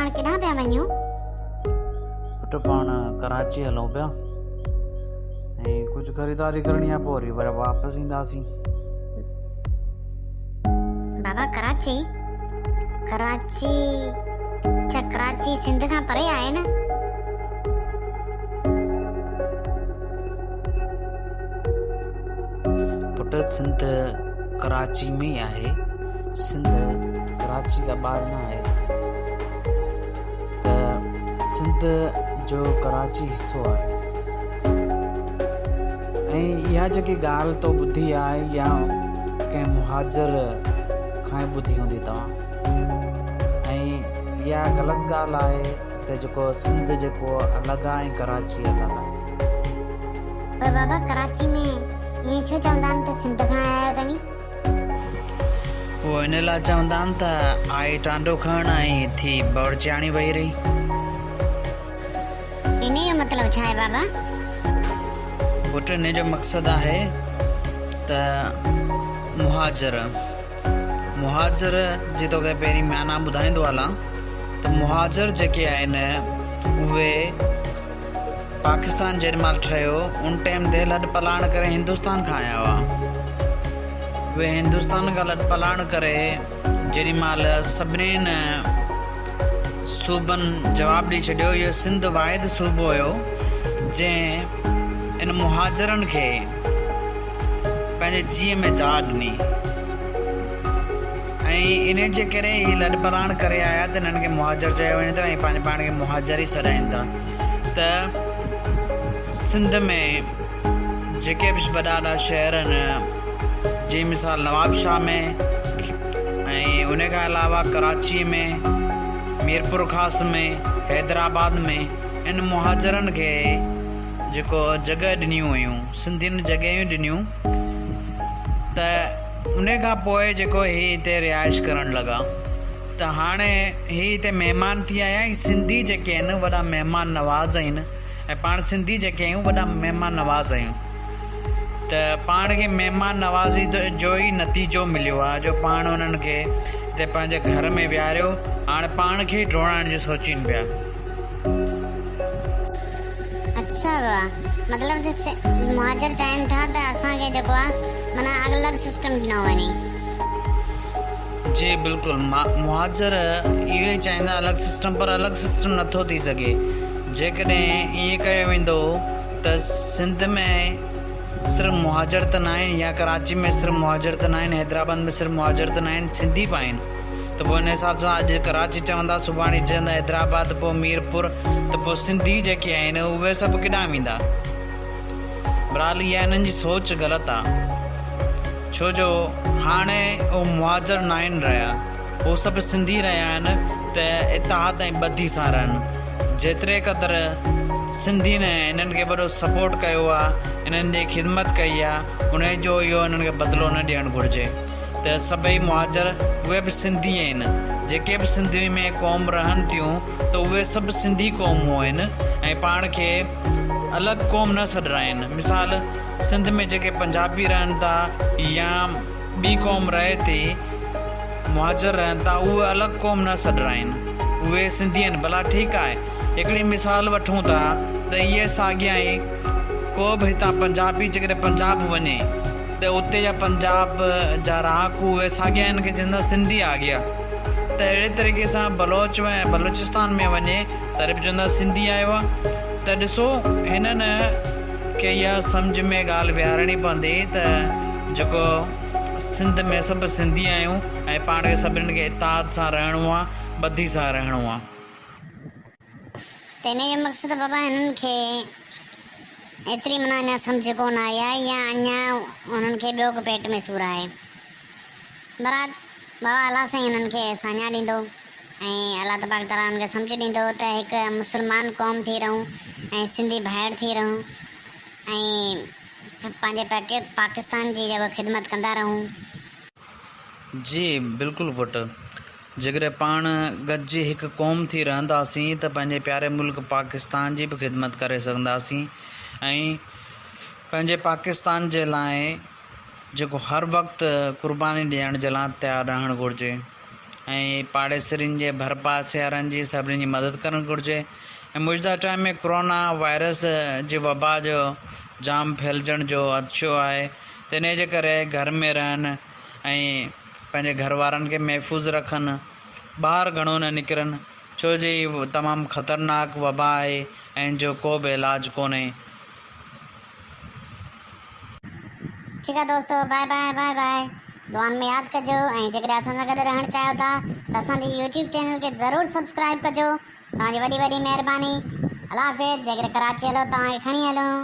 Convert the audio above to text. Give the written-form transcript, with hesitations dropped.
پاڻ ڪيڏانهن پيا وڃون؟ پٽ پاڻ ڪراچي هلون پيا ۽ ڪجهه خريداري ڪرڻي آهي پوء وري واپس اينداسين. بابا ڪراچي؟ ڪراچي اڇا ڪراچي سنڌ کان پري آهي نه؟ پٽ سنڌ ڪراچي ۾ ئي آهي سنڌ ڪراچي کان ٻاهر نه آهي ته سنڌ جو ڪراچي حصو آهي ۽ اها جيڪي ڳالهه تو ٻڌي آهي يا ڪنهن مهاجر کان ٻڌي هوندي توهان ۽ اها غلط ڳالهه آهي ته جيڪو سنڌ جيڪو الڳ آهي ۽ ڪراچي الڳ آهي. پر بابا ڪراچي ۾ ائين ڇو چوندا آهن ته سنڌ کان آيا آهيو توهين؟ اهو ان لاء چوندا آهن ته آئي ٽانڊو کڻڻ ۽ ٿي باورچياڻي ويهي رهي. انهيء جو مطلب ڇا آهي بابا؟ پٽ انهيء جو مقصد آهي ته مهاجر مهاجر جي توکي پهرين معنيٰ ٻڌائيندو هلان ته مهاجر جيڪي آهن اهي پاڪستان جيڏي مهل ٺهيو ان ٽائيم تي لڏ پلاڻ ڪري هندستان کان آيا هئا اهي هندستان کان لڏ پلاڻ ڪري جيڏي مهل سڀني صوبن جواب ڏئي ڇڏيو اهو سنڌ واحد صوبو هيو جنهن ان مهاجرن کي پنهنجي جيء ۾ جاء ڏني ۽ انهي جي ڪري هي لڏپلاڻ ڪري آيا ته انهن کي مهاجر چيو وڃي ٿو ۽ پنهنجي پاڻ کي مهاجر ئي سڏائين ٿا ته سنڌ ۾ جيڪي به وڏا وڏا شهر آهن جي مثال نواب شاهه ۾ ۽ ان کان علاوه ڪراچي ۾ ميرپورخاص ۾ حيدرآباد ۾ ان مهاجرن کي جيڪو جڳهه ڏنيون ويون سنڌين جڳهيون ڏنيون ته ان کان پوء جيڪو هي هتي رهائش ڪرڻ لڳا ته هاڻي هي هتي مهمان ٿي آيا ۽ سنڌي جيڪي آهن وڏا مهمان نواز آهن ۽ پاڻ سنڌي جيڪي آهيون وڏا مهمان نواز آهيون ته پاڻ کي مهمان نوازي جو ئي نتيجو مليو آهي جو پاڻ انهن کي هتي پنهنجي گهر ۾ ويهاريو هاڻي پاڻ کي ئي ڊوڙائڻ جو سوچين پيا. اڇا بابا مطلب ته مهاجر چاهين ٿا ته اسان کي جيڪو آهي معنيٰ الڳ سسٽم ڏنو وڃي. جي بلڪل مهاجر اهو ئي چاهيندا الڳ سسٽم پر الڳ سسٽم نٿو ٿي سگهي جيڪڏهن ائين ڪيو ويندو ته سنڌ ۾ صرف مهاجر ته ناهن يا ڪراچي ۾ صرف مهاجر ته ناهن حيدرآباد ۾ صرف مهاجر ته ناهن سنڌي به آهن ته پوء ان حساب سان اڄ ڪراچي چوندا سڀاڻي چوندا حيدرآباد پوء ميرپور ته پوء سنڌي جيڪي آهن اهي سڀ ڪيڏانهن ويندا بھرحال اها انهن جي سوچ غلط آ ڇو جو هاڻي اهو مهاجر ناهن رهيا هو سڀ سنڌي رهيا آهن ته اتحاد ۽ ٻڌي سان رهن جيتري قدر سنڌين انهن کي وڏو سپورٽ ڪيو آ انهن جي خدمت ڪئي آ انهي جو اهو انهن کي بدلو نه ڏيڻ گهرجي ته سڀئي مهاجر اهي به سنڌي آهن جيڪي به سنڌي ۾ قوم رهن ٿيون ته اهي سڀ سنڌي قومون آهن ۽ پاڻ کي الڳ قوم نه سڏرائين مثال سنڌ ۾ جيڪي پنجابي رهن ٿا يا ٻي قوم رهي ٿي مهاجر رهن ٿا اهي الڳ قوم نه سڏرائين اهي سنڌي آهن ڀلا ٺيڪ آهي هڪڙي مثال وٺون ٿا ته اهي ساڳيا ئي ڪو به هتان پنجابي جيڪڏهن پنجاب وڃي ته اتي جا پنجاب جا رهاڪو اهي ساڳيا هن کي چوندا سنڌي آ گيا ته اهڙي طريقي سان بلوچ بلوچستان ۾ وڃي تڏهن به چوندا سنڌي آيو آ ته ڏسو هنن کي اها سمجهه ۾ ڳالهه ويهارڻي پوندي ته جيڪو سنڌ ۾ سڀ سنڌي آهيون ۽ پاڻ کي سڀني کي اتحاد سان رهڻو آ ٻڌي سان رهڻو آ. ته انهيء جو مقصد بابا هنن کي ايتري معنيٰ اڃا سمجهه ڪونه آئي آهي يا اڃا هنن کي ٻيو ڪو پيٽ ۾ سور آهي. بهرحال بابا الله سائين هنن کي ساڃاهه ڏيندو ۽ الله تبارڪ تعاليٰ هنن کي سمجهه ڏيندو ته هڪ مسلمان قوم ٿي رهون ۽ سنڌي ڀائر ٿي رهون ۽ پنهنجي پاڪستان جي جيڪو خدمت ڪندا رهون. جي بلڪل پٽ جيڪڏهن پاڻ گڏجي هڪ قوم ٿي رهنداسين ته پنهنجي پياري ملڪ پاڪستان جي به خدمت ڪري سگهنداسين ۽ پنهنجي پاڪستان جي لاء جيڪو هر وقت قرباني ڏيڻ جي لاء تيار رهڻ گهرجي. ۽ پاڙيسرين جي ڀرپاسي وارن جي سڀني جي مدد ڪرڻ گهرجي ۽ موجوده ٽائيم ۾ ڪرونا وائرس جي وبا جو جام ڦهلجڻ جو خدشو آهي ته انهي جي ڪري گهر ۾ رهن ۽ پنهنجي گهر وارن کي محفوظ رکن ٻاهر گهڻو نه نڪرن ڇو جو هي تمام خطرناڪ وبا آهي ۽ ان جو ڪو به علاج ڪونهي. ٺيڪ آ دوستو باء باء باء باء دعائن ۾ ياد ڪجو ۽ جيڪڏهن اسان سان گڏ رهڻ چاهيو ٿا ته اسان جي يوٽيوب چينل کي ضرور سبسڪرائب ڪجو توهان جي وڏي وڏي مهرباني الله حافظ جيڪڏهن ڪراچي هلو توهان کي کڻي هلون.